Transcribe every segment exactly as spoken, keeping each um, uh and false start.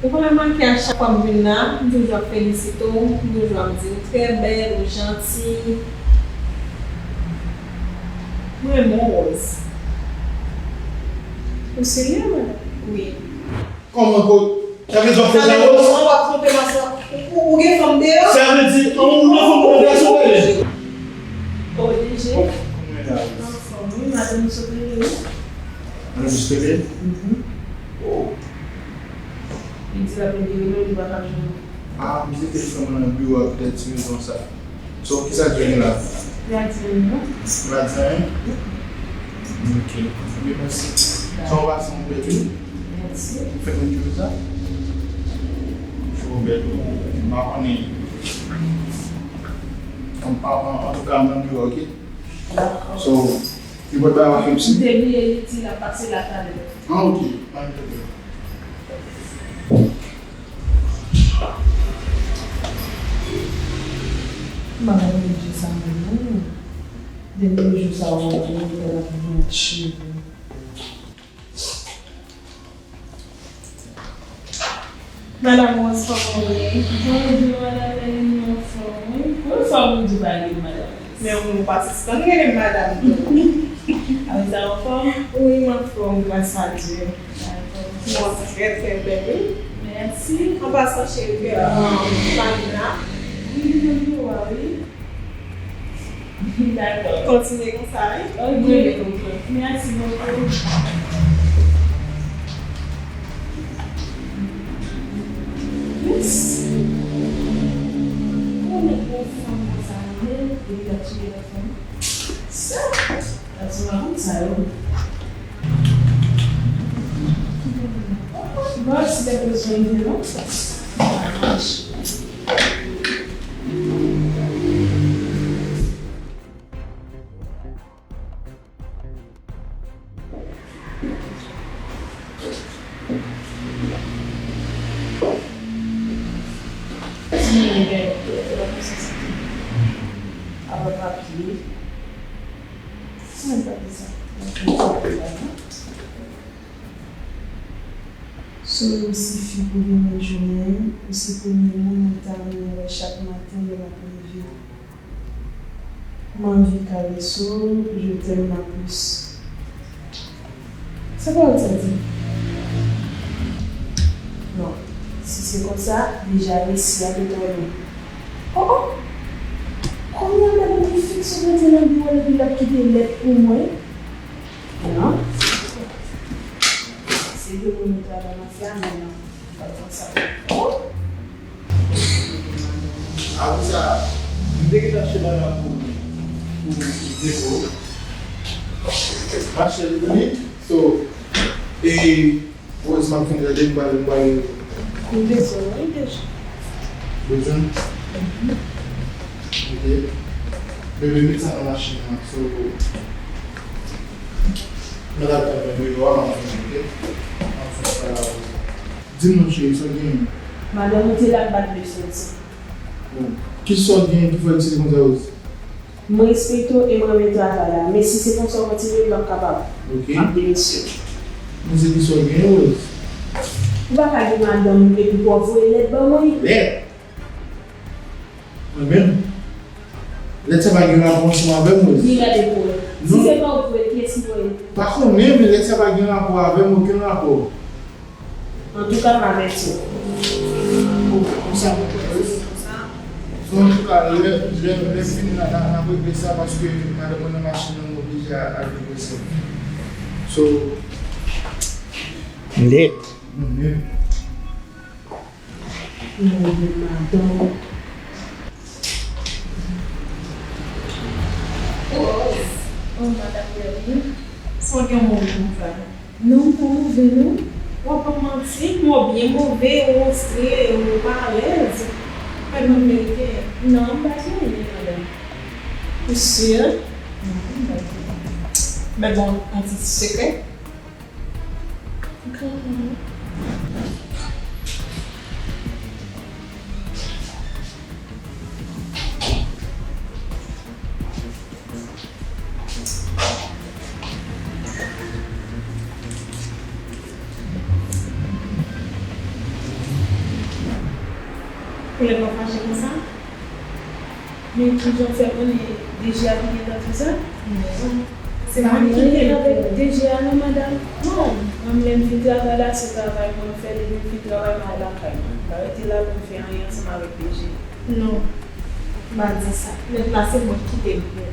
Ou pa remake a chak fwa m vin la, m toujou ap felisite w, m toujou ap di w trè bèl, ou janti. Mwen renmen w, Rose. Ou serye, madanm? Wi. Kòman ko-, sa vle di w ap fè sa, Rose? Sa vle di w ap twonpe m ansanm. Ou, ou gen fanm deyò? Sa vle di, ou nan fanm ou nan gason, tande? O D G. Kòman w ye la, Rose? Anfòm, wi, madanm sot rele w. Madanm sot rele? Mhm. Oh. Li di l ap rele w, li pa ka jwenn ou. Ah, m kite telefòn mwen nan biwo a, poutèt ti rezon sa. So, kisa k gen la? Li a di anyen, non. Li pa di anyen? Ok. Ebyen, mèsi. Sa w pase yon bèl jounen? Mèsi. Ou fèt mèt jounen sa? Jou bèl, m pa konnen. An, an, antouka, m nan biwo, ok? Dakò. So, li pot bagay w ap fè m si? M te bliye li di l ap pase la talè. Ah, ok. Pa gen pwoblèm. M pa konn je sa menm non. Dènye jou sa yo, mwen te la pou mwen cheve. Madam Rose, kòman w ye? Bonjou, madanm Eline, anfòm, wi. Wi, fò m di w pa rele m madanm Rose. Men ou pa sispann rele m madanm tou. Apre sa, w anfòm? Wi, m anfòm, gras a Dye. Dakò. Mwen trè, trè bèl, wi. Mèsi. An pasan, cheri, ke, euh, fanm nan. Wi, li nan biwo a, wi. Dakò. Kontinye konsa, wi. Ok. Mwen rele konprann. Mèsi bokou. Yes. Konnen yon fanm konsa menm, epi l ap chire lòt fanm. Sa, gason pa konn sa yo. Bon, si lè bezwen de nou. Apa papye. Mwen pa di sa. So, ou se fi pou li nan jounen, ou se premye moun mwen ta renmen wè chak maten lè m ap leve. M anvi karese w, je t'aime ma puce. Sa pawòl sa di? Non, si se konsa, deja resi a te tande. Oh, oh! Kounye a, madanm li fikse rete nan biwo l epi l ap kite lèt pou mwen. Non. Se de moun yo travay nan fè a, men non. L ap konsa. Oh! Apre sa, m te gentan chita la pou, pou depo. Mache li, so, e, Rose, m ap fin rele, m pral, m pral. M bezwen w wi deja. Bezwen? Mhm. Ok. Bebe, met sa nan machin nan, so, mwen al tann mwen deyò a, m ap vini, ok? M ap fè sa la, Rose. Di m non, cheri, sa w genyen? Madanm ou te la, m pa t vle soti. Bon. Kisa w genyen ki fè w di konsa, Rose? M respekte w e m renmen travay la, men si se konsa w kontinye, m p ap kapab. Ok. M ap demisyone. Men se kisa w genyen, Rose? Ou pa ka gen madanm epi pou w ap voye lèt ban mwen? Lèt? Mwen menm? Lèt sa pa gen rapò ansanm avè m, Rose. Ni lèt pou wè. Si se pa ou ki voye, kiyès ki voye? Pa konnen, men lèt sa pa gen rapò avè m, okenn rapò. Antouka, m avèti w. Bon, konsa, bon, konsa. So, antouka, lè, lè, lè fini la, n a, n a regle sa paske madanm mwen nan machin nan, m oblije al regle sa. So, lèt. Mwen menm. Mwen menm, madanm. Oh, oh, madanm Berline, sa w gen move konsa? Non, m pa move, non. W ap ban m manti, m wè w byen move, ou fristre, ou pa alèz. Ou pa t ban m verite? Non, m pa di anyen, madanm. Ou si? Non, m pa di anyen. Men bon, yon ti sekrè. Ou lè w fache konsa? Men kijan w fè konnen D G a ki gentan di sa? Non. Se pa mwen ki te avèk D G a non, madanm. Non, mwen menm lè m fin travay la, se travay mwen m fè, depi m fin travay m al lakay mwen. M pa rete la pou m fè anyen ansanm avèk D G. Non, m pa di sa. Nèg la se mwen ki te l pou.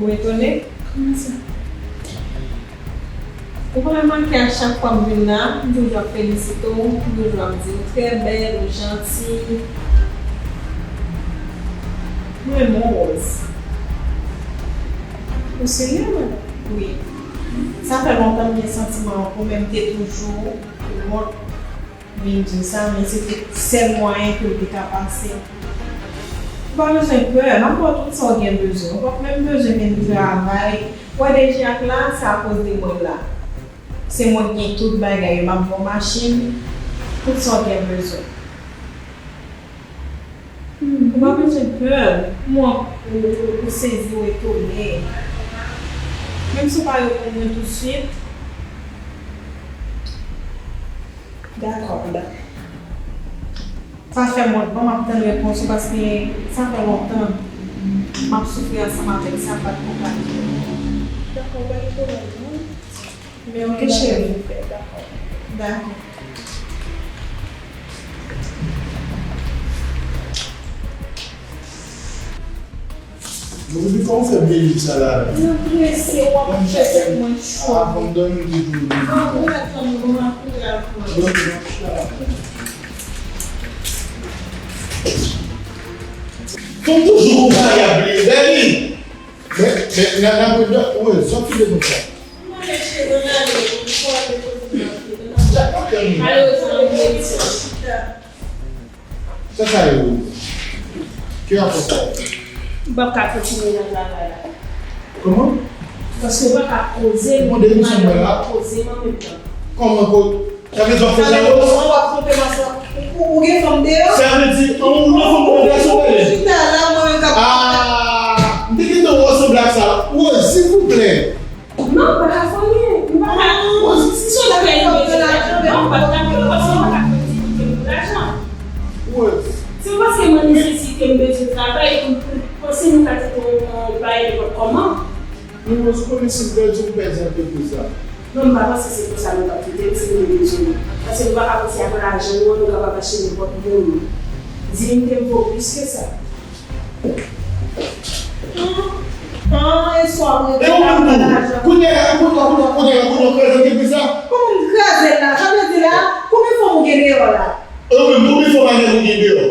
Ou etone? Kòman sa? Ou pa remake a chak fwa m vin la, m toujou ap felisite w, m toujou ap di w trè bèl, ou janti. Mwen renmen w, Rose. Ou serye, madanm? Wi. Sa fè lontan m gen santiman an pou mwen, m te toujou wont vin di w sa, men se te sèl mwayen ke w te ka pase. Ou pa bezwen pè, m ap ba w tout sa w gen bezwen. Ou p ap menm bezwen vin travay. Wè D G a k la, se akoz de mwen l la. Se mwen k gen tout bagay yo, m ap ba w machin, tout sa w gen bezwen. Ou pa bezwen pè, m wè ou, ou, ou sezi, ou etone. Menm si w pa reponn mwen tousuit, dakò, dakò. Sa fè m wont, bon, m ap tann repons ou paske sa fè lontan m ap soufri ansanm avèk sa, m pa t konprann. Dakò, pa gen pwoblèm, non. Men ok, cheri. Dakò. Dakò. Mwen di kòman w fè byen di sa la. Mwen prese, w ap fè tèt mwen cho. A, fò m dòmi toujou. Bon, ou mèt tann mwen, m ap kouri al pran. Fò m toujou gon bagay ap bliye. Dèni! Men, men, nan, nan, nan, ou wè, sòti de konsa. Mwen cheri, ann ale, ou pral depoze m nan fil. Malérezman, mwen chita. Sa sa ye ou? Ki rapò sa ye? M p ap ka kontinye nan travay la. Kòman? Paske m pa ka poze m. Bon, depi m sot la. Poze m an menm tan. Kòman ko-, sa vle di w ap fè sa yo? Sa vle di w ap twonpe m ansanm. Ou, ou gen fanm deyò? Sa vle di, an ou nan fanm ou nan gason pale? Ou chita la, mwen menm k ap. Ah, m te gentan wè w sanble ak sa. Woz, silvouplè. Non, m pa ka fè anyen. M pa ka. Si se yon bagay li bezwen lajan, non, m pa t ka fè l paske m pa ka fè ti koute pou lajan. Woz. Se paske mwen nesesite, m bezwen travay, m, m panse nou ka te fè yon, yon bagay nenpòt kòman. Men Woz, ou konnen si m pèdi, m pèdi antrepriz la. Non, m pa panse se konsa nou t ap kite l, si nou te bezwen nou. Paske nou pa ka panse ak lajan nou an, nou kapab achte nenpòt moun. Diyite m vo plis ke sa. An, e swa mwen. E ou menm tou. Kounye a, kounye a, kounye a, kounye a, kounye a, w kraze antrepriz la. Kòman m kraze l la? Sa vle di la, konbyen fanm ou gen deyò la? E ou menm, konbyen fanm ak nèg ou gen deyò?